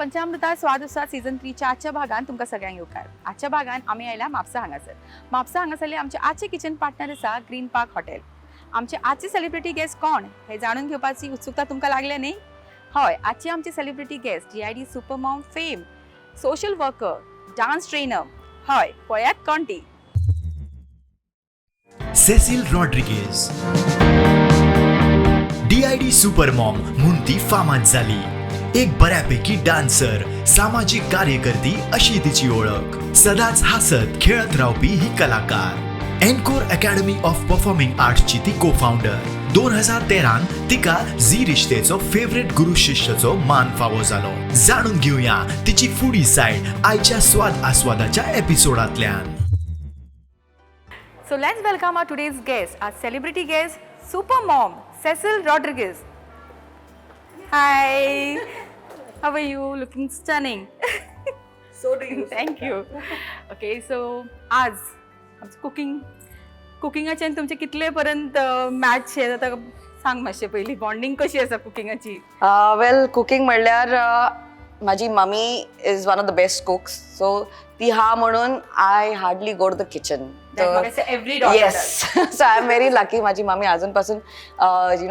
पंचामृता स्वाद उस्वाद सीझन 3च्या आजच्या भागान तुमकां सगळ्यांक येवकार. आजच्या भागान आमी आयल्या म्हापसा हांगासर. म्हापसा हांगासरले आमचे आजचे किचन पार्टनर आसा ग्रीन पार्क हॉटेल. आमचे आजचे सेलिब्रिटी गेस्ट कोण हे जाणून घेवपाची उत्सुकता तुमकां लागल्या न्ही? हय, आजची आमची celebrity guest DID super mom fame, social worker, dance trainer. हय, पळयात कोण ती. सेसिल रॉड्रिगेज, DID सुपरमॉम म्हूण ती फामाद जाली. एक बऱ्यापैकी डान्सर, सामाजीक कार्यकर्ती अशी तिची ओळख. सदांच हासत खेळत रावपी ही कलाकार. एनकोर अकॅडमी ऑफ परफॉर्मिंग आर्ट्सची ती को फाउंडर. 2013 तिका झी रिश्तेचो फेवरेट गुरु शिष्यचो मान फावो जालो. जाणून घेऊया तिची फुडी सायड आयच्या स्वाद आस्वादाच्या एपिसोडांतल्यान. So let's welcome our today's guest, our celebrity guest, super mom, Cecil Rodriguez. Hi, how are you? Looking stunning. So do you. Thank you. Okay, so आज आमचं कुकिंग, कुकिंगाचे आनी तुमचे कितले पर्यंत मॅच हे जाता, सांग मातशें पयलीं बॉन्डिंग कशी आसा कुकिंगाची? वेल, कुकिंग म्हणल्यार माझी mummy is one of the best cooks, so ती हा म्हणून I hardly go to the kitchen. Every Yes, so I am very lucky. माझी mummy अजूनपासून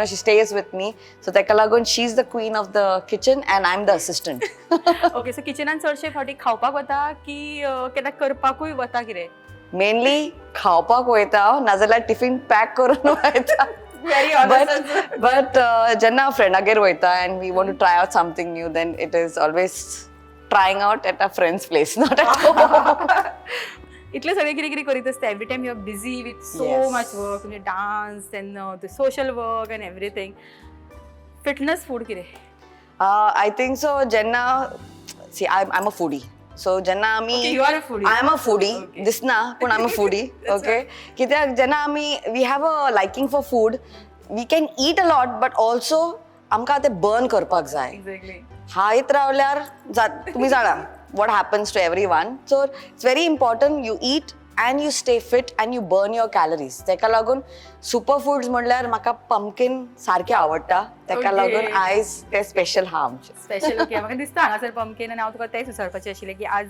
she stays with me, so ताका लागून she is the queen of the kitchen and I am the assistant. Okay, so किचनान चडशे फावटी खावपाक वता की केन्ना करपाकूय वता कितें? मेनली खावपाक वयता हांव, नाजाल्यार टिफिन पॅक करून वयता. व्हेरी बट बट जेन्ना फ्रेंडागेर वयता and we want to try out something new, then it is always trying out at a friend's place, not at home. इतले सगळे कितें कितें करीत आसता. Every time you are busy with so much work, म्हणजे dance and the social work and everything. Fitness food कितें? I think so जेन्ना, see, I am a foodie, so जेन्ना आमी You are a foodie. I am a foodie. दिसना पूण I am a foodie, okay? कित्याक जेन्ना आमी, we have a liking for food, we can eat a lot, but also आमकां ते burn करपाक जाय. एक्झॅक्टली. खायत रावल्यार तुमी जाणा what happens to everyone. So it's very important you eat and you stay fit and you burn your calories. तेका लागून सुपर फूड्स म्हणल्यार म्हाका पंपकीन सारकें आवडटा. तेका लागून आयज तें स्पेशल आहा आमचें. Special, okay. म्हाका दिसता हांगासर पंपकीन आनी हांव तुका तेंच विचारपाचें आशिल्लें की आज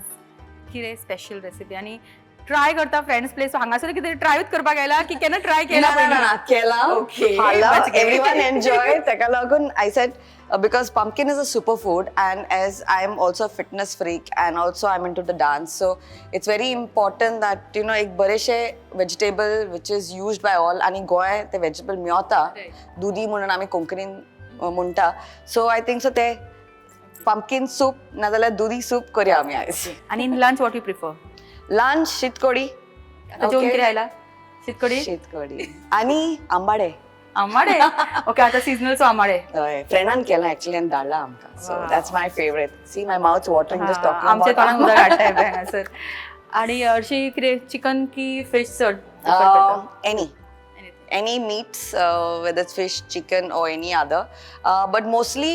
कितें स्पेशल रेसिपी आनी ट्राय करता फ्रेंड्स प्लेस, हांगासर कितें ट्रायूच करपाक आयला की केन्ना ट्राय केला? ना ना ना, केला. खाला. That's great. Everyone enjoy. तेका लागून I said, because pumpkin is a super food and as I am also a fitness freak and also I am into the dance, so it's very important that एक बरेशे vegetable which is used by all आनी गोंय ते vegetable मेवता. दुदी म्हणून आमी कोंकणीन म्हणटा. So I think so ते पंपकीन सूप नाजाल्यार दुदी सूप करया आमी आयज. आनी in lunch what you prefer? Lunch शीतकोडी. आतां जेवण कितें आयला? शीतकडी? शीतकडी आनी आंबाडे. आंबाडे, ओके. आतां सिजनल, सो आंबाडे. हय, फ्रेंडान केला ऍक्च्युली आनी धाडला आमकां, so that's my favourite. See, my mouth watering just talking. आमच्या तोंडाक उदक हाडटा हे हांगासर. आणि हरशी कितें, चिकन की फिश चड prefer करता? Any meats, whether it's fish, chicken or any other, but mostly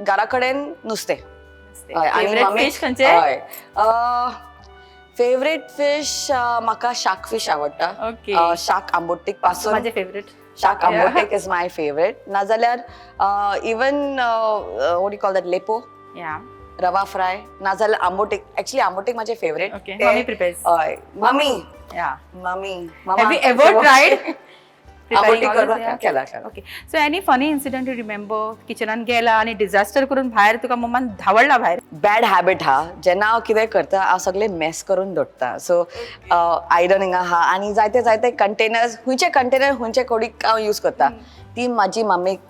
घरा कडेन नुस्तें. हय, आनी फेवरेट फिश खंयचे? हय, फेवरेट फिश म्हाका शार्क फिश आवडटा. शार्क आंबोटीक पासून. माझे favourite. Shark ambotik is my favourite. नाजाल्यार even, what you call that, लेपो, रवा फ्राय, नाजाल्यार आंबोटीक. ऍक्च्युली आंबोटीक माझे फेवरेट. Okay, mummy prepares. हय, mummy. Mummy. Have you ever tried? आंबोटीक करपाक केला केला. Okay, so any funny incident you remember, किचनान गेला आणि डिझास्टर करून भायर तुका मम्मान धावडला भायर? बॅड हॅबिट हा. जेन्ना हांव कितें करता, हांव सगळें मेस करून दवरता. सो आयदन हिंगा आहा आनी जायते जायते कंटेनर्स, खंयचे कंटेनर खंयचे कोडीक हांव यूज करता. ती म्हाजी मम्मीक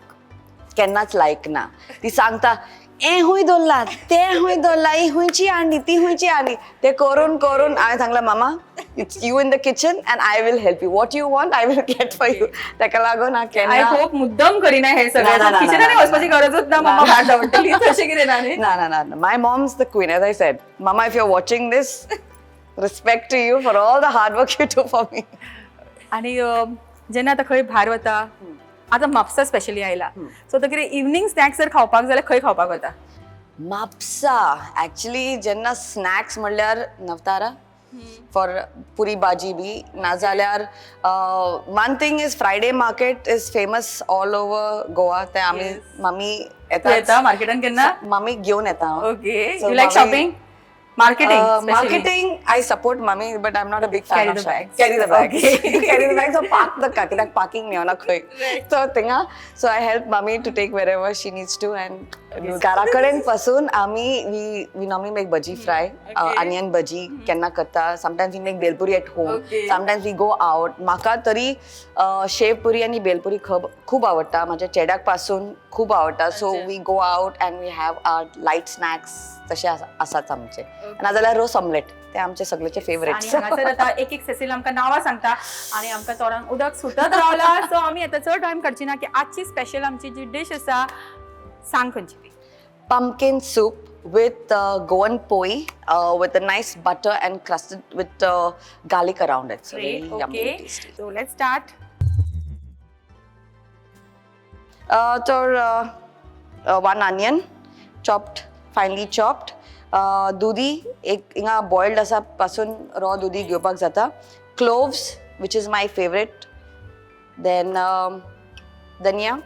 केन्नाच लायक ना. ती सांगता, हें खूंय दवरला, तें खूंय दवरला, ही खंयची हांडी, ती खंयची हांडी. ते करून करून हांवें सांगलां, मामा, it's you in the kitchen and I will help you. What you want, I will get for you. ताका लागून हांव I केन्ना होप मुद्दम करीना हे ना, सगळं. ना, ना, किचनान ना, वचपाची गरजच ना, मम्मा भायर धावडटली, तशें कितें ना न्ही? No. My mom's the queen, as I said. Mama, if you're watching this, respect to you for all the hard work you do for me. आणि जेन्ना आतां खंय भायर वता, आतां म्हापसा स्पेशली आयला, सो आतां कितें इवनींग स्नॅक्स जर खावपाक जाल्यार खंय खावपाक वता? म्हापसा ऍक्च्युली जेन्ना स्नॅक्स म्हणल्यार नवतारा. for puri bhaji बी नाजाल्यार one thing is Friday market is famous all over Goa. ते आमी मम्मी तूं येता मार्केटान केन्ना? मम्मी घेवन येता हांव. Okay. So you like mummy- shopping, marketing? Marketing I support mummy but I am not a big fan Carry of the bags. Carry the bag. Okay. Carry the bag. So park the car कित्याक parking मेळना खंय. So थिंगा so I help mummy to take wherever she needs to and घरा कडेन पासून आमी we we normally make bhaji fry, onion bhaji केन्ना करता. Sometimes we make bhelpuri at home. Okay. Sometimes we go out. म्हाका तरी शेव पुरी आनी भेलपुरी खूब खूब आवडटा. म्हाज्या चेड्याक पासून खूब आवडटा. So we go out and we have our light snacks तशे आसात आमचे. नाजाल्यार रोस ऑमलेट ते आमचे सगळ्याचे आणि फेवरेट. हांगासर आतां एक एक सेसील आमकां नांवां सांगता आणि आमकां तोरांक उदक सुटत रावला. सो आमी आतां चड टायम काडची ना की आजची स्पेशल आमची जी डीश आसा सांग खंयची ती. Pumpkin soup with Goan poi with a nice butter and crusted with garlic around it. So Great, very yummy okay. and tasty. So let's start. तर one onion chopped, finely chopped. दुदी एक हिंगा boiled आसा पासून raw दुदी घेवपाक जाता. Cloves which is my favourite. Then धनिया,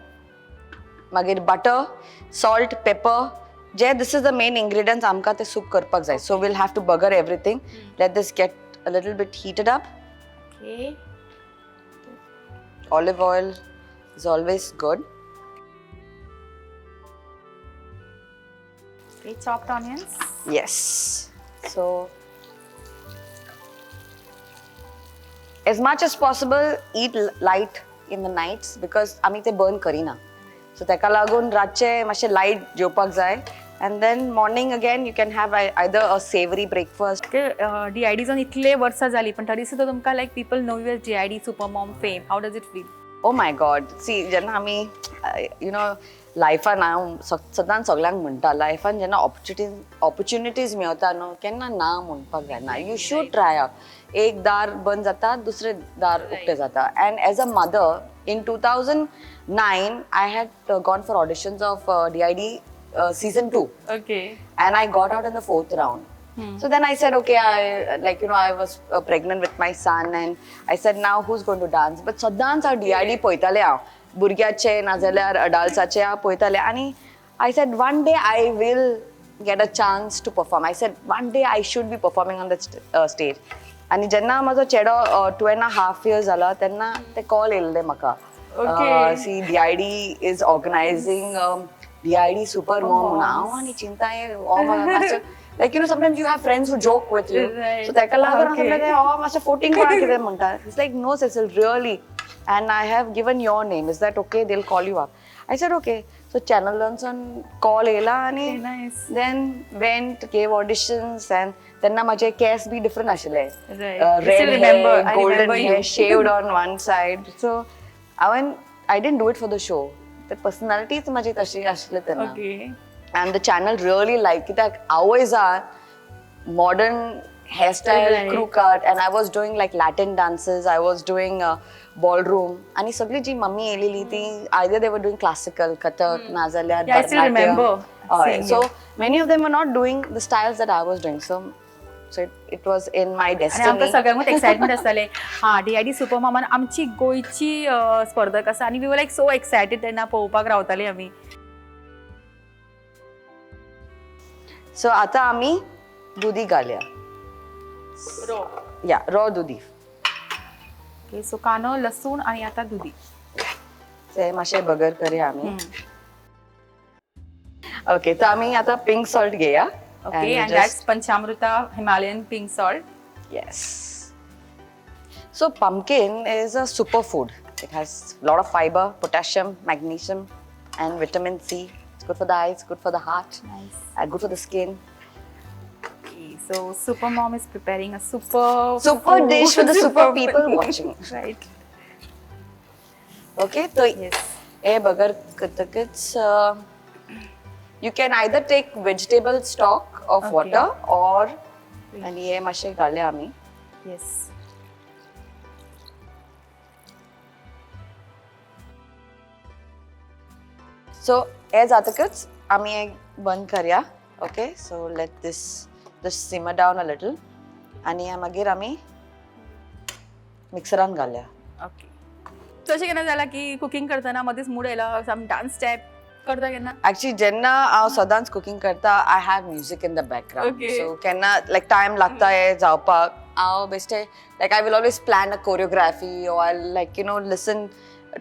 मागीर butter, salt, paper J this is the main ingredients आमकां ते सूप करपाक जाय. So we'll have to बगर everything. Let this get a little bit heated up. Okay. Olive oil is always good. Okay, chopped onions. Yes. So, as much as possible, eat light in the nights because आमी ते burn करिना. So ताका लागून रातचे मातशें light जेवपाक जाय and then morning again you can have either a savoury breakfast. DID जावन इतले वर्सां जाली पण तरी सुद्दां तुमकां like people know you DID super mom fame, how does it feel? Oh my God, see जेन्ना आमी you know लायफान हांव सदांच सगल्यांक म्हणटा लायफान जेन्ना ऑपॉर्च्युनिटीज मेवता न्हू केन्ना ना म्हणपाक जायना. You should try out. एक दार बंद जाता दुसरें दार उक्तें जाता. And as a mother in 2009 I had gone for auditions of DID season 2. Okay. And I got out in the fourth round. So then I said, okay, I like, you know, I was pregnant with my son and I said, now who's going to dance? But सदांच हांव DID पळयतालें हांव भुरग्याचे नाजाल्यार अडल्ट्साचे हांव पळयतालें आनी I said, one day I will get a chance to perform. I said, one day I should be performing on the stage. आनी जेन्ना म्हजो चेडो 2.5 years जाला तेन्ना ते कॉल येयल्ले म्हाका. Okay. See, DID is organizing DID Super Mom म्हणून. हांव आनी चिंता like you know sometimes you have friends who joke with you. Right. So ताका लागून हांव Okay. म्हणलें, हो मातशें फोटींग कोणा कितें म्हणटा. It's like no Cecil, really, and I have given your name. Is that okay? They will call you up. I said okay. So चॅनलांसून call येयला आनी Okay, nice. Then went gave auditions and तेन्ना म्हाजे केस be different आशिल्ले. Right. I red still remember. hair, I golden remember you. hair shaved on one side. So हांवें I didn't do it for the show. ते पर्सनॅलिटीच म्हाजी तशी आशिल्ली तेन्ना. Okay. And the channel really like कित्याक आवयज are modern hairstyle, Right. Crew cut, and I was doing like Latin dances, I was doing ballroom आनी सगळी जी मम्मी येयलेली ती either they were doing classical Kathak नाजाल्यार Yeah, I still remember हय. Seeing so it. Many of them were not doing the styles that I was doing. So so it was in my आनी आमकां destiny. सगळ्यांकूच excitement आसतालें हा DID super मॉमान आमची गोंयची स्पर्धक आसा आनी we were like so excited तेन्ना पळोवपाक रावताली आमी. सो आतां आमी दुदी घालया. या रॉ दुदी. ओके, सो कांदो, लसूण आणि आता दुधी. ते मातशें बगर करया आमी. ओके, तर आमी आतां पिंक सॉल्ट घेया. Okay, and that's Panchamrita Himalayan pink salt. Yes. So pumpkin is a superfood. It has a lot of fiber, potassium, magnesium, and vitamin C. It's good for the eyes, good for the heart, Nice. and good for the skin. So super mom is preparing a super Super dish for the super people watching. Right. Okay, so Yes. हे बगर करतकच you can either take vegetable stock of Okay. water or आणि हे मातशें घालया आमी. Yes. So हे जातकच आमी एक बंद करया. Okay, so let this this simmer down a little. आनी मागीर आमी मिक्सरान घालया. ओके, तशें केन्ना जालां की कुकींग करतना मदींच मूड आयलो, सम डान्स स्टेप करता केन्ना? ऍक्च्युली जेन्ना हांव सदांच कुकींग करता, I have music in the background. So केन्ना लायक टायम लागता हे जावपाक, हांव बेश्टे like I will always plan a choreography or I like listen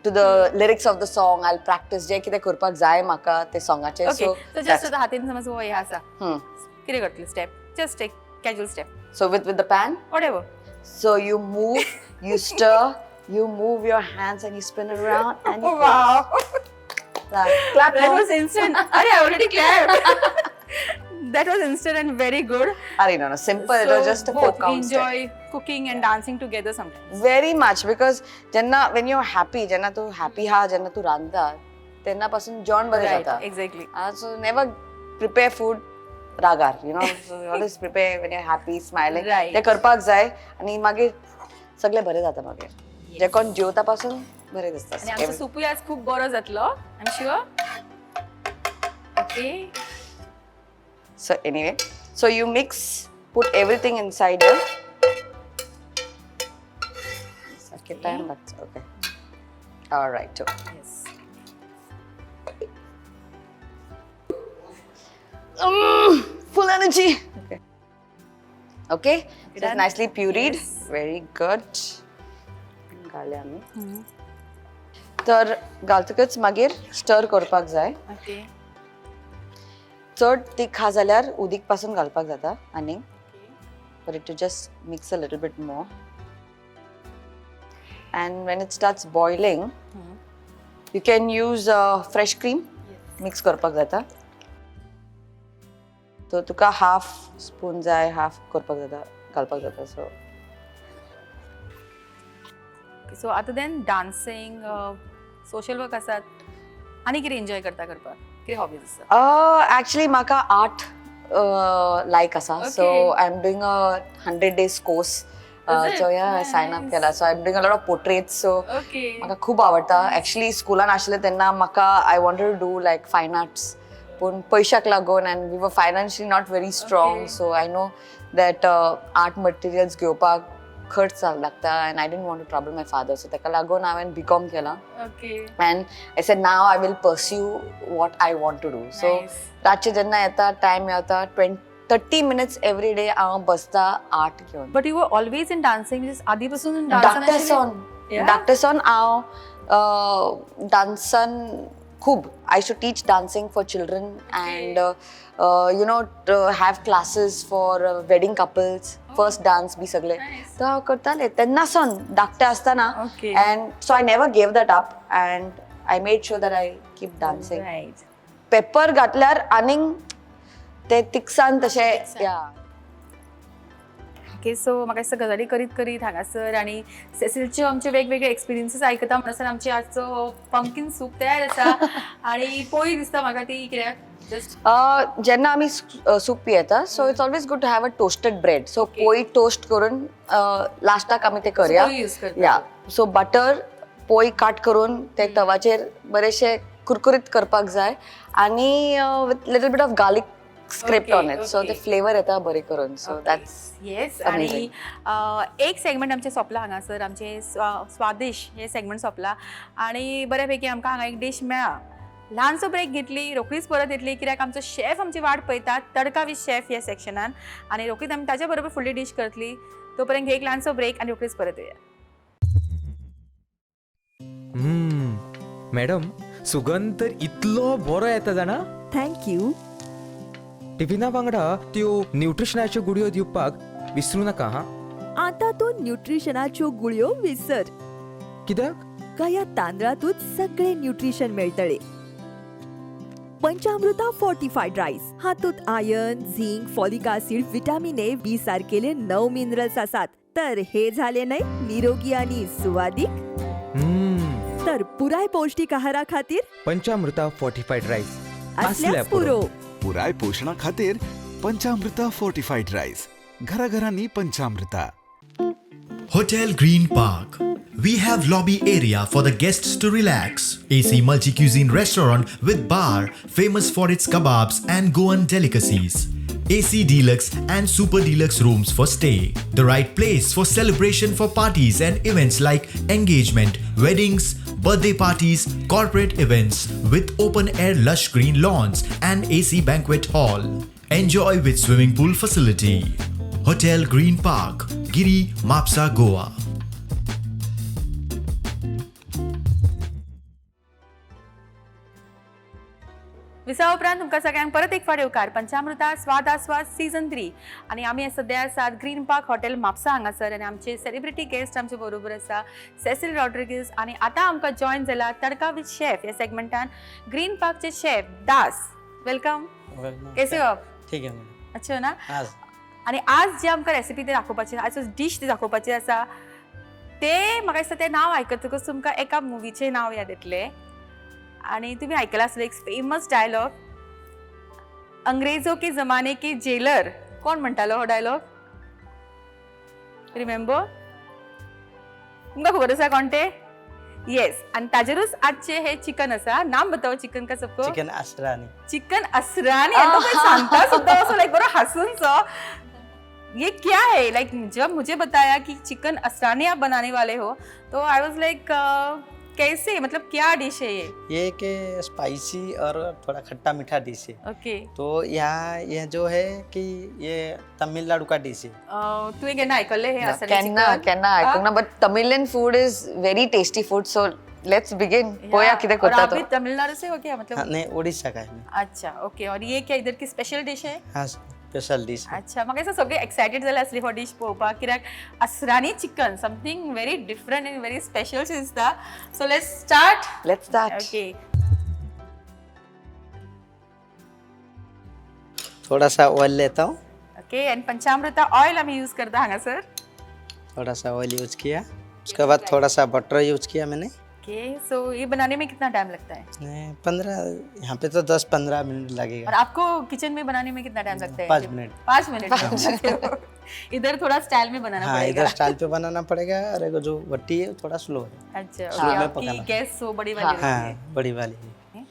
to the lyrics of the song. I practice जे कितें करपाक जाय म्हाका ते सॉंगाचे. ओके, सो जस्ट हातीन समज हो हे आसा, कितें करतले स्टेप, जस्ट एक casual step? So with the pan? Whatever. So you move, you stir, you move your hands and you spin it around and you Wow. Clap. Clap. That was instant. Arey, I already clapped. That was instant and very good. Arey, no, simple. It was just a both four count step. Enjoy cooking and dancing together sometimes. Very much, because जेन्ना when you're happy, जेन्ना तू happy हा, जेन्ना तू रांदता, तेन्ना पासून जेवण बरें जाता. Exactly. So never prepare food रागार. So always prepare when you're happy, smiling. ते करपाक जाय आनी मागीर सगळें बरें जाता मागीर. जे कोण जेवता पासून बरें दिसता. आनी आमचो सुपूय आज खूब बरो जातलो, I am sure. Okay. So anyway, so you mix, put everything inside here. Second time, that's okay. All right. So. Yes. Full energy. Okay. Okay. So it's Done. Nicely pureed. Yes. Very good. घाले आमी. तर घालतकच मागीर stir करपाक जाय. Okay. चड तीख खा जाल्यार उदीक पासून घालपाक जाता आनी for it to just mix a little bit more. And when it starts boiling, you can use fresh cream mix करपाक जाता. So तुका हाफ स्पून जाय, हाफ करपाक जाता, घालपाक जाता. So so other than dancing, social work आसात आनी कितें एन्जॉय करता करपाक, कितें हॉबीज आसा? ऍक्च्युली म्हाका आर्ट लायक आसा. So I am doing a 100 days course. Is it? So yeah, sign up Nice. केला. So I am doing a lot of portraits. So म्हाका खूब आवडटा. ऍक्च्युली स्कुलान आशिल्लें तेन्ना म्हाका I wanted to do like fine arts, पूण पयशाक लागून and we were financially not very strong. So I know that art materials घेवपाक खर्च लागता and I didn't want to trouble my father. So ताका लागून हांवें बी कॉम केलां and I said now I will pursue what I want to do. So रातचें जेन्ना येता टायम मेळटा, 20-30 minutes every day हांव बसता आर्ट घेवन. But you were always in dancing, आदी पासून? धाकटेसान. धाकटेसान हांव डान्सान खूब. I used to teach dancing for children and have classes for wedding couples, first dance B सगळे. Nice. तर हांव करतालें तेन्नासान धाकटें आसतना. And so I never gave that up and I made sure that I keep dancing. Pepper घातल्यार आनीक ते तिखसान तशें या. ओके, सो म्हाका दिसता गजाली करीत करीत हांगासर आनी सेसिलच्यो आमचे वेगवेगळे एक्सपिरियन्सीस आयकता म्हणसर आमचे आजचो पंपकीन सूप तयार आसा आनी पोळी दिसता म्हाका ती कित्याक जस्ट जेन्ना आमी सूप पियेता, so it's always good to have a toasted bread. So poli toast करून लास्टाक आमी ते करया. पोळी यूज करता. या, सो बटर पोळी काट करून ते तवाचेर बरेशे कुरकुरीत करपाक जाय आनी with little bit of garlic scraped on it, so ते फ्लेवर येता बरे करून. So that's yes. Amazing. आणि एक सेगमेंट आमचें सोंपला हांगासर, आमचें स्वादिश हे सेगमेंट सोंपला आणि बऱ्यापैकी आमकां हांगा एक डीश मेळ्ळा. ल्हानसो ब्रेक घेतली, रोखडीच परत येतली कित्याक आमचो शेफ आमची वाट पळयता तडका विथ शेफ ह्या सेक्शनान आनी रोखडीच आमी ताच्या बरोबर फुडली डीश करतली. तो पर्यंत एक ल्हानसो ब्रेक आनी रोखडीच परत येया. मॅडम, सुगंध तर इतलो बरो येता जाणा. Thank you. टिफिना वांगडा त्यो न्युट्रिशनाच्यो गुळयो दिवपाक विसरू नाका हा. आता तूं न्युट्रिशनाच्यो गुळयो विसर. कित्याक? ह्या तांदळातूच सगळे न्युट्रिशन मेळटले. पंचामृता फोर्टिफायड रायस हातूंत iron, zinc, folic acid, vitamin A, B सारकेले 9 minerals आसात. तर हे झाले न्हय निरोगी आणि सुवादीक. तर पुराय पौष्टिक आहारा खातीर पंचामृता फोर्टिफायड रायस असल्याच पुरो. पुराय पोशणा खातीर पंचामृता फोर्टिफाईड राईस. घराघरांनी पंचामृता. Hotel Green Park. We have lobby area for the guests to relax. AC multi-cuisine restaurant with bar famous for its kebabs and Goan delicacies. AC Deluxe and Super Deluxe rooms for stay. The right place for celebration for parties and events like engagement, weddings, birthday parties, corporate events with open air lush green lawns and AC banquet hall. Enjoy with swimming pool facility. Hotel Green Park, Giri, Mapsa, Goa. विसा उपरांत तुमकां सगळ्यांक परत एक फावट येवकार पंचामृता स्वाद आस्वाद season 3 आनी आमी सद्या आसात ग्रीन पार्क हॉटेल म्हापसा हांगासर आनी आमचे सेलिब्रिटी गेस्ट आमचे बरोबर आसा सेसिल रॉड्रिगीज आनी आतां आमकां जॉयन जाला तडका विथ शेफ ह्या सेगमेंटान ग्रीन पार्कचे शेफ दास. Welcome. कैसे हो आप? ठीक है मैडम. अच्छे हो ना? आज आनी आज जे आमकां रेसिपी ते दाखोवपाची, आज डीश ती दाखोवपाची आसा ते म्हाका दिसता तें नांव आयकतकच तुमकां एका मुवीचें नांव याद येतलें आनी तुमी आयकलां आसतलें एक फेमस डायलॉग, अंग्रेजो के जमाने के जेलर. कोण म्हणटालो हो डायलॉग? रिमेंबर? तुमकां खबर आसा कोण ते? येस. आनी ताजेरूच आजचें हें चिकन आसा. नाम बताओ चिकन का सबको. चिकन असरानी. चिकन असरानी. तो कोई सांगता सुद्धा असो लाइक बरो हसून सो. ये क्या है? लाइक जब मुझे बताया कि चिकन असरानी आप बनाने वाले हो तो I was like कैसे, मतलब क्या डिश है ये? ये एक स्पाइसी और थोड़ा खट्टा मीठा डिश है. ओके. तो यहाँ यह जो है कि ये तमिलनाडु का डिश है. तुवें केन्ना आयकल्लें हें असरानी केन्ना चिकन? केन्ना आयकूंक ना, but Tamilian food is very tasty food, so let's begin. पोया कितें और करता आप तो. भी तमिलनाडु से हो क्या? मतलब हाँ, नहीं, उड़ीसा का है. अच्छा, ओके. और ये क्या इधर की स्पेशल डिश है? हाँ, स्पेशल डिश है. अच्छा, म्हाका दिसता सगळे एक्सायटेड जाले आसले हो डिश पळोवपाक, कित्याक Asrani chicken something very different and very special दिसता. So let's start. Let's start. Okay. थोड़ा सा ऑयल लेता हूँ. ओके. एंड पंचामृता ऑयल आमी यूज करता हांगासर. थोड़ा सा ऑयल यूज किया, उसके बाद थोड़ा सा बटर यूज किया मैंने. ओके. सो ये बनाने में कितना टाइम लगता है? 15, यहाँ पे तो 10-15 मिनट और लगेगा. आपको किचन में बनाने में कितना टाइम लगता है? 5 मिनट. 5 मिनट. इधर थोड़ा स्टाइल में बनाना हाँ, पड़ेगा. इधर स्टाइल पे बनाना पड़ेगा और एक जो भट्टी है वो थोड़ा स्लो है. अच्छा, स्लो ओके. में आपकी पकाना. गैस सो बड़ी वाली होती है. हाँ, बड़ी वाली है.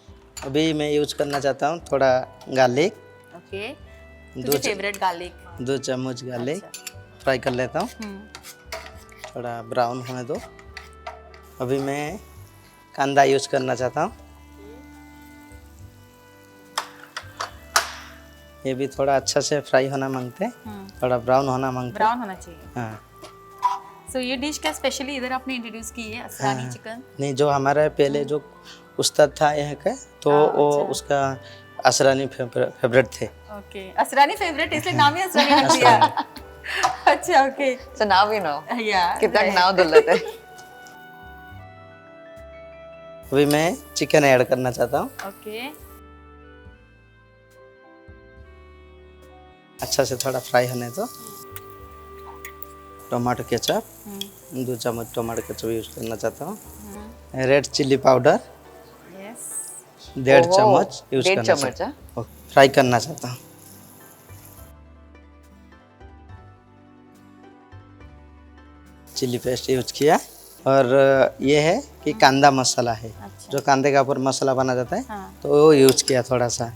अभी मैं यूज करना चाहता हूँ थोड़ा गार्लिक. ओके. दो तुझे फेवरेट गार्लिक. 2 चम्मच गार्लिक फ्राई कर लेता हूँ. थोड़ा ब्राउन होने दो. अभी मैं कांदा यूज करना चाहता हूँ. ये भी थोड़ा अच्छा से फ्राई होना मांगते हैं, थोड़ा ब्राउन होना मांगते हैं. ब्राउन होना चाहिए. हाँ. सो ये डिश क्या स्पेशली इधर आपने इंट्रोड्यूस की है असरानी हाँ। चिकन? नहीं, जो हमारा पहले जो उस्ताद था यहाँ का, तो वो उसका असरानी फेवरेट थे. ओके, असरानी फेवरेट, इसलिए नाम ही असरानी रख दिया. अच्छा, okay. So now we know या कित्याक नांव दवरलें तें. अभी मैं चिकन ऐड करना चाहता हूँ. ओके. अच्छा से थोड़ा फ्राई होने दो. टमाटो केचप, 2 चम्मच टमाटो केचप यूज करना चाहता हूँ. Red chilli powder S. 1.5 ओहो, चम्मच यूज 1.5 करना चम्मच, चाहता हूँ. फ्राई करना चाहता हूँ. चिल्ली पेस्ट यूज किया. और ये है कि कांदा मसाला है. अच्छा. जो कांदे का ऊपर मसाला बना जाता है, हाँ. तो वो यूज किया थोड़ा सा.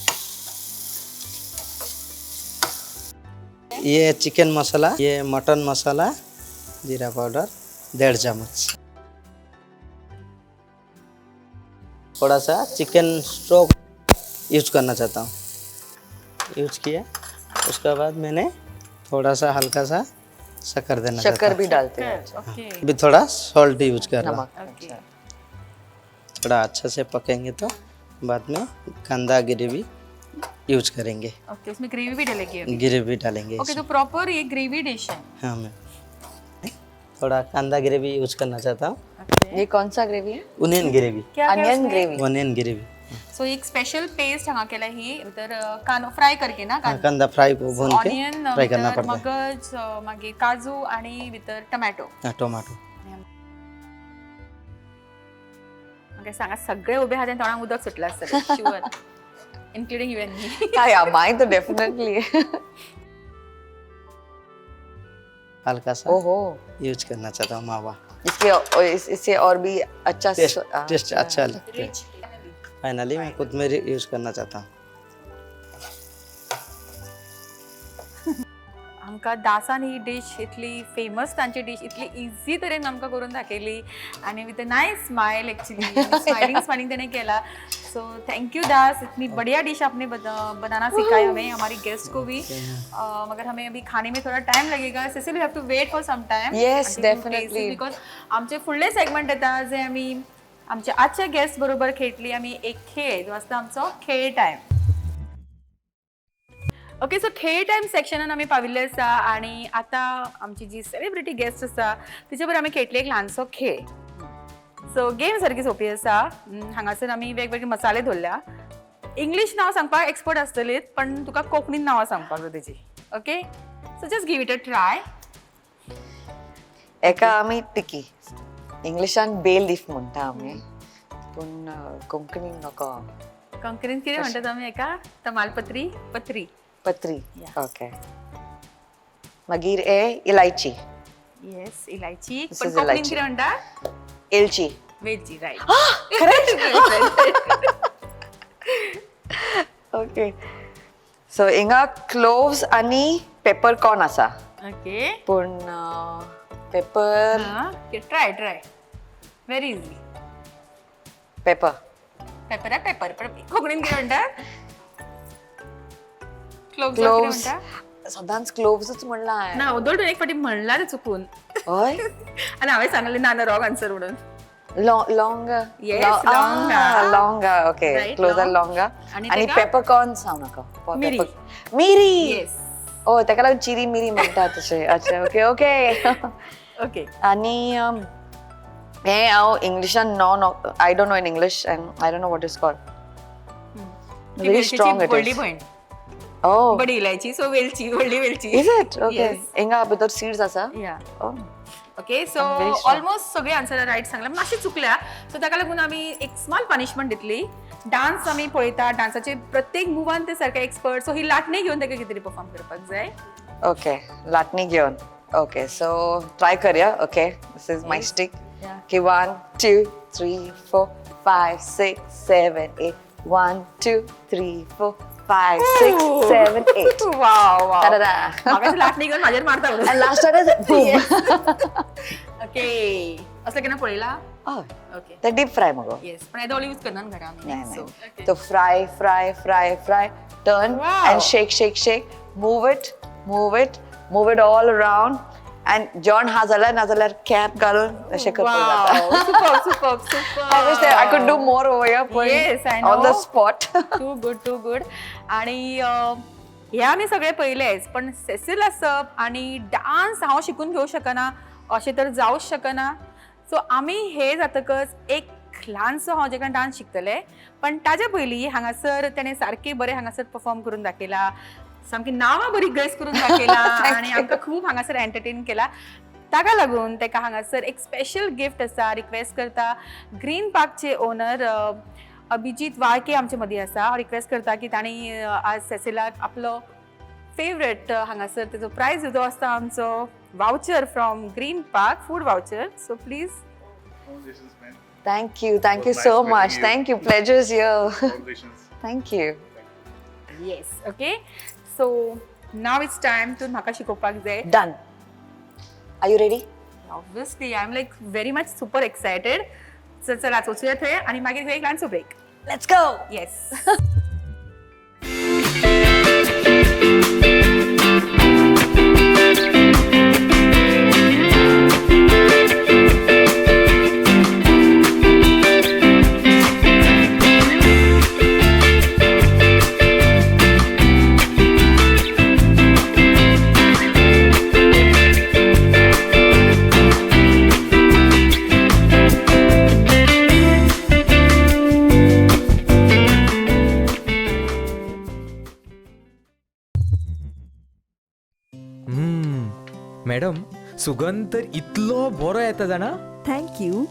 ये चिकन मसाला, ये मटन मसाला, जीरा पाउडर 1.5 चम्मच, थोड़ा सा चिकन स्टॉक यूज करना चाहता हूँ. यूज किया. उसके बाद मैंने थोड़ा सा हल्का सा शक्कर देना चाहता शक्कर हूँ. भी डालते हैं. ओके. अभी थोड़ा सॉल्ट यूज कर रहा हूँ. नमक. ओके. थोड़ा अच्छा से पकेंगे तो बाद में कांदा ग्रेवी यूज करेंगे. ओके, उसमें ग्रेवी भी डलेगी अभी? ग्रेवी डालेंगे ओके, इसमें. तो प्रॉपर ये ग्रेवी डिश है. हाँ मैम, थोड़ा कांदा ग्रेवी यूज करना चाहता हूँ. ओके. ये कौन सा ग्रेवी है? Onion gravy. क्या onion gravy. Onion gravy. So एक स्पेशल पेस्ट हांगा केला ही भितर कांदो फ्राय करके ना? हाँ, कांदा फ्राई को भून के ऑनियन फ्राई करना पड़ता है. मगज, मागीर काजू आणि भितर टोमॅटो. हाँ, टोमेटो. म्हाका सांगा सगळे उबे आहा तोंडाक उदक सुटलां आसतलें sure, including you and me. Yeah, mine तो डेफिनेटली. हल्का सा ओहो, यूज करना चाहता हूँ मावा. इसके इससे और भी अच्छा टेस्ट टेस्ट अच्छा लगता है. फाइनली मैं कोथिंबीर यूज करना चाहता हूँ. आमकां दासान ही डीश इतली फेमस तांची डीश इतली इझी तरेन आमकां करून दाखयली आनी with a nice smile, actually smiling smiling तेणे केला. सो thank you दास, इतनी बढ़िया डिश आपने बनाना सिखाया हमें, हमारी गेस्ट को भी. मगर हमें अभी खाने में थोड़ा टाइम लगेगा. Cecil, you have to wait for some time. Yes, definitely. Because आमचे फुडले सेगमेंट येता, जे आमी आमच्या आजच्या गेस्ट बरोबर खेळटली आमी एक खेळ, जो आसता आमचो खेळ टायम. ओके, सो खेळ टायम सेक्शनान आमी पाविल्ले आसा आनी आतां आमची जी सेलिब्रिटी गेस्ट आसा तिचे बरोबर आमी खेळटली एक ल्हानसो खेळ. सो गेम सारकी सोंपी आसा. हांगासर आमी वेगवेगळे मसाले दवरल्या. इंग्लीश नांव सांगपाक एक्सपर्ट आसतलीत, पण तुका कोंकणीन नांवां सांगपाक जाय तेजी. Okay, so just give it a try. एका आमी टिकी, इंग्लिशान बे लीफ म्हणटा आमी, पूण कोंकणीन नको. कोंकणीन कितें म्हणटात आमी एका? तमालपत्री, पत्री. पत्री. Yeah. Okay, मागीर ए इलायची. येस, इलायची. This पण is कोंकणीन इलायची. कितें म्हणटा? एलची. वेलची, रायट. ओके, सो हिंगा क्लोव्स आनी पेपरकॉर्न आसा. ओके. पूण pepper. Try, try, very easy. Pepper. Pepper, pepper, पण कोंकणीन कितें म्हणटा? क्लोव्स. क्लोव्स. म्हणटा. सदांच क्लोव्सूच म्हणला हांवें. ना, ओदोळ एक फाटी म्हणला ते चुकून. हय. आनी हांवें सांगलें ना ना, रॉंग आन्सर म्हणून. लॉंग. Yes, लवंगा. लॉंगा, ओके. Right, cloves long. लॉंगा. आनी आनी तेका? पेपरकॉर्न्स हांव नाका. मिरी. मिरी. येस. ओ, तेका लागून चिरी मिरी म्हणटा तशें. अच्छा, ओके ओके. ओके. आनी हें हांव इंग्लिशान no, I don't know in English and I don't know what is called. Very strong it व्हडली is. भयण. ओ. बडी इलायची, सो वेलची, व्हडली वेलची. Is it okay? Yes. हिंगा भितर सीड्स आसा. या. ओ. Okay, so I'm very strong. Almost सगळे आन्सर रायट सांगला, मातशी चुकल्या. सो ताका लागून आमी एक स्मॉल पनिशमेंट दितली. डान्स आमी पळयता, डान्साचे प्रत्येक मुवान ते सारके एक्सपर्ट. सो ही लाटणी घेवन ताका कितें तरी परफॉर्म करपाक जाय. ओके, लाटणी घेवन. ओके, सो ट्राय करया. Okay, this is my stick. Yeah. Okay, 1 2 3 4 5 6 7 8. 1 2 3 4 5 6 7 8. Wow wow. Ta-da-da. म्हाका ती लाटणी घेवन म्हाजेर मारता म्हणून. And last one is boom. Okay, असलें केन्ना पळयला? हय. ओके. ते डीप फ्राय मगो. येस, पण येदो यूज करना घरा आमी. नाही सो नाही, तो fry fry fry fry, turn Wow. And shake shake shake, move it, move it, move it all around and जेवण हा जाल्यार नाजाल्यार कॅप घालून अशें करपाक जाता. Super super super. I wish that I could do more over here, but Yes, I on the know. spot. Too good, too good. आणि हे आमी सगळे पयलेच, पण सेसील आसप आनी डान्स हांव शिकून घेवंक शकना अशें तर जावंच शकना. सो आमी हे जातकच एक ल्हानसो हांव जेका डान्स शिकतलें, पण ताजे पयलीं हांगासर तेणें सारकें बरें हांगासर परफॉर्म करून दाखयला, सामकी नांवां बरी ग्रेस करून दाखयला आनी आमकां खूब हांगासर एंटरटेन केला. ताका लागून ताका हांगासर एक स्पेशल गिफ्ट आसा. रिक्वेस्ट करता, ग्रीन पार्कचे ओनर अभिजीत वाळके आमचे मदीं आसा, रिक्वेस्ट करता की तांणी आज सेसिलाक आपलो फेवरेट हांगासर तेजो प्रायज जो आसता आमचो voucher from Green Park, food voucher. So please. Congratulations, man. Thank you, thank you Was nice so meeting much. you. Thank you, pleasure's here. Congratulations. Thank you. Yes, okay, so now it's time तूं म्हाका शिकोवपाक जाय. Done. Are you ready? Obviously, I am like very much super excited. चल, चला वचूया थंय आनी मागीर घेवया एक ल्हानसो break. Let's go. Yes. Madam, सुगंध तर इतलो बरो येता जाणा. Thank you.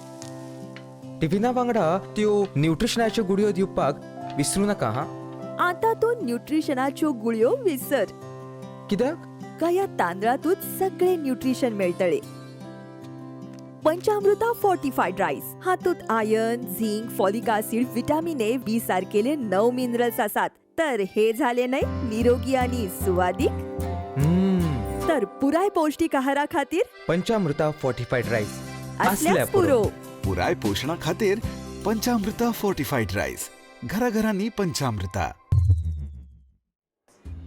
टिफिना वांगडा त्यो न्युट्रिशनाच्यो गुळयो दिवपाक विसरू नाका हा. आता तूं न्युट्रिशनाच्यो गुळयो विसर. कित्याक? ह्या तांदळातूच सगळे न्युट्रिशन मेळटले. पंचामृता फोर्टिफायड रायस हातूंत iron, zinc, folic acid, vitamin A, B सारकेले 9 minerals आसात. तर हे झाले न्हय निरोगी आणि सुवादीक. हम्म. तर पुराय पौष्टिक आहारा खातीर पंचामृता फोर्टिफाईड राईस असल्याच पुरो. पुराय पोशणा खातीर पंचामृता फोर्टिफाईड रायस, घराघरांनी पंचामृता.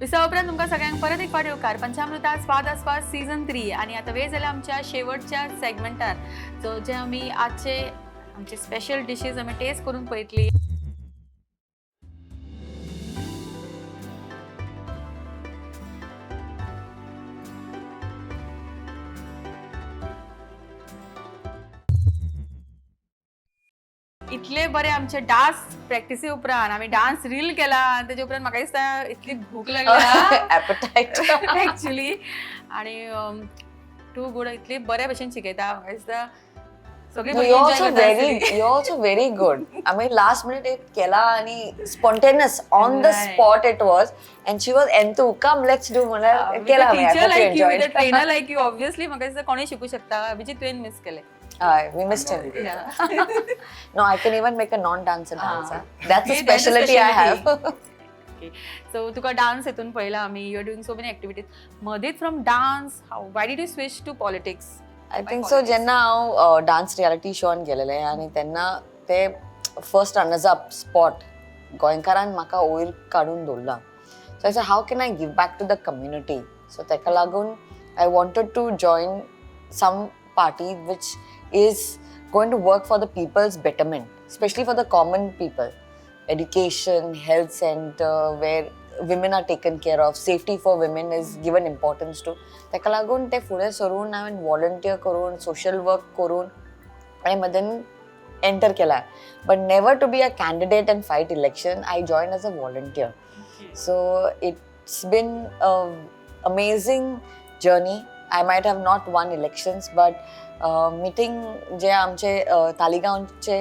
विसा उपरांत तुमकां सगळ्यांक परत एक फावट येवकार पंचामृता स्वाद आस्वाद सीझन 3. आनी आतां वेळ जाल्या आमच्या शेवटच्या सेगमेंटार, सो जे आमी आजचे आमचे स्पेशल डिशीज आमी टेस्ट करून पळयतली. इतले बरे आमचे डान्स प्रॅक्टिसी उपरांत आमी डान्स रील केला आनी तेजे उपरांत म्हाका दिसता इतली भूक लागल्या एपेटायट. ऍक्च्युली. आणि टू गुड, इतली बऱ्या भशेन शिकयता म्हाका दिसता सगळी No, you're also very you're also very good. I mean, last minute एक केला आणि spontaneous on the spot it was, and she was enthused. Come, let's do. म्हणल्यार केला आमी. I teacher hope you like you, enjoyed. Trainer like you, obviously म्हाका दिसता कोणूय शिकू शकता. अभिजीत, तुवें मिस केले. हय, we missed him. No, I can even make a non-dancer dancer. That's a Okay, that's a specialty I have. So तुका dance हितून पळयला आमी, you are doing so many activities. मदींच from dance, how why did you switch to politics? I think so जेन्ना हांव dance reality shown गेलेलें आनी तेन्ना ते फर्स्ट रनर्स अप स्पॉट गोंयकारान म्हाका वयर काडून दवरला. So I said how can I give back to the community. So तेका लागून I wanted to join some party which is going to work for the people's betterment, specially for the common people. Education, health center where women are taken care of, safety for women is given importance to. ताका लागून ते फुडें सरून हांवें volunteer करून social work करून हांवें मदेन enter केला, but never to be a candidate and fight election. I join as a volunteer. So it's been amazing journey. I might have not won elections, but meeting जे आमचे तालिगांवचे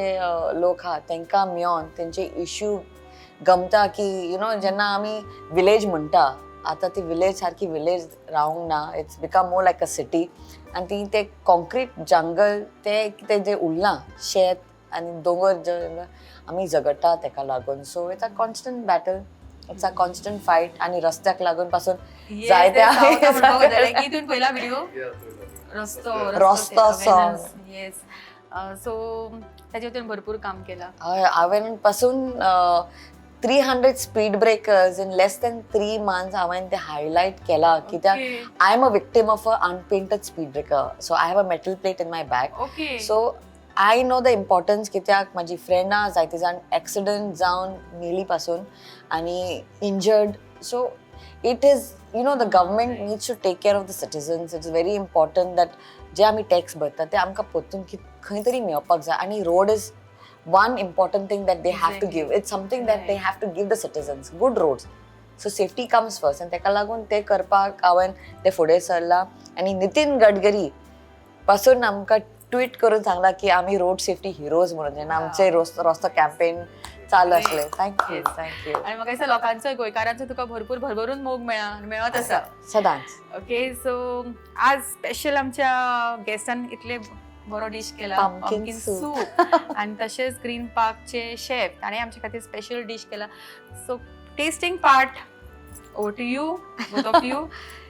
लोक आहा तांकां मेळोन तेंचे इश्यू गमता की you know जेन्ना आमी विलेज म्हणटा आतां ती विलेज सारकी विलेज रावंक ना, it's become more like a city. आनी ती ते कॉन्क्रीट जंगल ते कितें जें उरलां शेत आनी दोंगर जे आमी झगडटा तेका लागून. So it's a constant battle, it's a constant fight. आनी रस्त्याक लागून पासून जायते की तुवें पळयला व्हिडिओ रस्तो? रस्तो song. Yes, so ताजे वतीन भरपूर काम केला. हय, हांवें पासून 300 speed breakers in less than 3 months हांवें ते हायलायट केला, कित्याक I am a victim of a unpainted speed breaker. So I have a metal plate in my back. So I know the importance, कित्याक म्हाजी फ्रेंडां जायते जाण एक्सिडंट जावन मेली पासून आनी injured. So it is you know the government needs to take care of the citizens. It's very important that जे आमी टॅक्स भरता ते आमकां परतून खंय तरी मेळपाक जाय. आनी road is one important thing that they have to give. It's something that they have to give the citizens, good roads. So safety comes first. आनी तेका लागून ते करपाक हांवें ते फुडें सरलां. आनी नितीन गडकरी पासून आमकां ट्वीट करून सांगला की आमी रोड सेफ्टी हिरोज म्हणून, जेन्ना आमचे रस्तो कॅम्पेन चालू आसलें. Thank you, thank you. आनी म्हाका दिसता लोकांचो, गोंयकारांचो तुका भरपूर भरभरून मोग मेळा मेळत आसा. सदांच. ओके, सो आज स्पेशल आमच्या गेस्टान इतले बरो डीश केला, Pumpkin soup. Soup. आनी तशेंच ग्रीन पार्कचे शेफ ताणें आमच्या खातीर स्पेशल डीश केला. So tasting part over to you, both of you.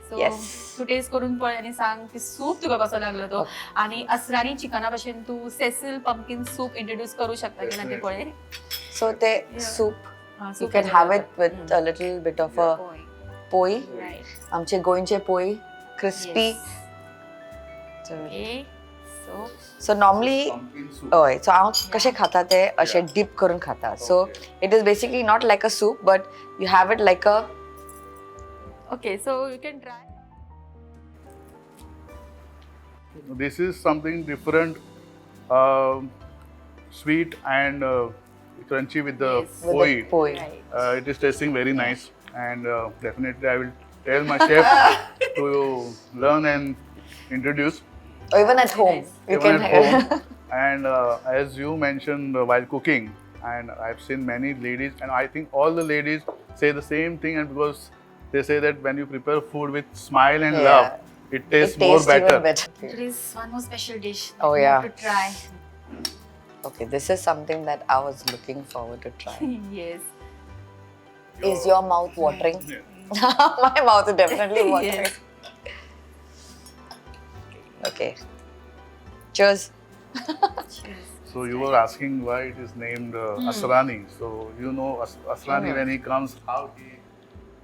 So Yes. तूं टेस्ट करून पळय आनी सांग की सूप तुका कसो लागलो तो. आनी असरानी चिकना भशेन तूं सेसिल पंपकिन सूप इंट्रोड्यूस करू शकता की ना ते पळय. सो ते soup you can have it with a little bit of a poi. आमचे गोंयचे पोय क्रिस्पी. सो सो नॉर्मली हय, सो हांव कशें खाता ते अशें डीप करून खाता. So it is basically not like a soup, but you have it like a okay, so you can try. This is something different, sweet and crunchy with the Yes. With poi. Poi. It is tasting very nice, and definitely I will tell my chef to learn and introduce. Even at home you Even can at home. And as you mentioned, while cooking, and I've seen many ladies, and I think all the ladies say the same thing, and because they say that when you prepare food with smile and Yeah. love, it tastes more better. There is one more special dish Oh, you yeah. have to try. Okay, this is something that I was looking forward to try. Yes. Is your mouth watering? Yeah. My mouth is definitely watering. Yes. Okay, cheers. So you were asking why it is named Asrani. So you know Asrani, when he comes, how he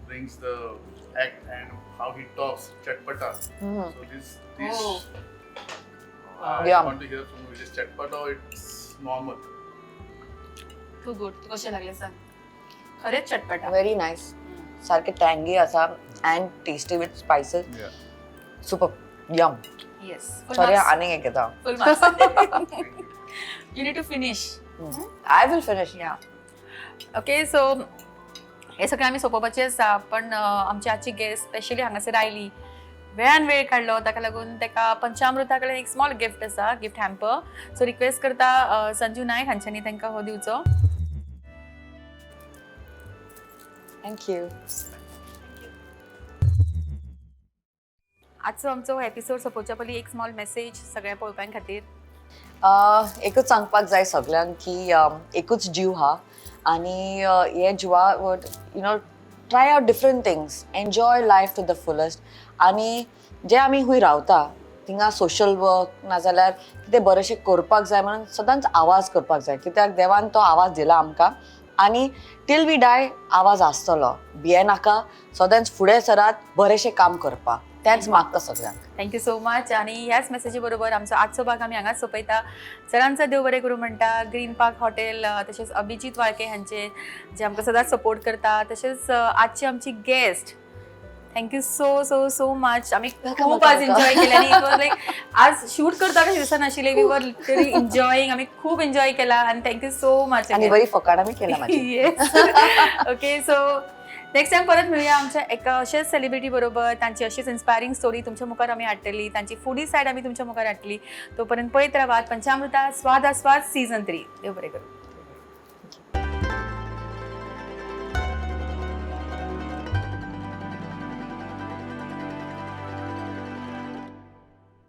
brings the act and how he talks, chatpata. So this Oh. I want to hear from you. It is chatpata or it's normal? Too good. कशें लागलें सांग? खरेंच चटपटा. Very nice. सारखे टँगी आसा and tasty with spices. Super yum. Yes. Sorry, आनीक एक घेता. Full marks. You need to finish. I will finish. Yeah, okay, so हे सगळें आमी सोंपोवपाचें आसा, पण आमची आजची गेस्ट स्पेशली हांगासर आयली, वेळान वेळ काडलो, ताका लागून ताका पंचामृता कडेन एक स्मॉल गिफ्ट आसा, गिफ्ट हॅम्पर. सो रिक्वेस्ट करता संजू नायक हांच्यांनी तांकां हो दिवचो. Thank you. आजचो आमचो एपिसोड सोंपोवच्या पयलीं एक स्मॉल मेसेज सगळ्या पळोवप्यां खातीर. एकूच सांगपाक जाय सगल्यांक की एकूच जीव हा आनी हे जिवा try out different things, enjoy life to the fullest. आनी जे आमी खूंय रावता थिंगा सोशल वर्क नाजाल्यार कितें बरेंशें करपाक जाय म्हणून सदांच आवाज करपाक जाय, कित्याक देवान तो आवाज दिला आमकां आनी टील we डाय आवाज आसतलो. भियेनाका, सदांच फुडें सरात बरेंशें काम करपाक, तेंच मागता सगल्यांक. Thank you so much. आणि ह्याच मेसेजी बरोबर आमचो आजचो भाग आमी हांगाच सोंपयता. सरांचा देव बरें करूं म्हणटा. ग्रीन पार्क हॉटेल, तशेंच अभिजीत वाळके हांचे जे आमकां सदांच सपोर्ट करता, तशेंच आजची आमची guest, thank you so so so much. आमी खूप आज एन्जॉय केले आनी it was like आज शूट करता कशें दिसनाशिल्लें. We were literally enjoying. आमी खूब एन्जॉय केला आनी thank you so much. आनी बरी फकाणां बी केला म्हाजी. येस. ओके, सो नेक्स्ट टायम परत मेळुया आमच्या एका अशेच सेलिब्रिटी बरोबर. तांची अशीच इन्स्पायरींग स्टोरी तुमच्या मुखार आमी हाडटली, तांची फुडी सायड आमी तुमच्या मुखार हाडटली. तोपर्यंत पळयत रावात पंचामृता स्वाद आस्वाद सीझन 3. देव बरें करूं.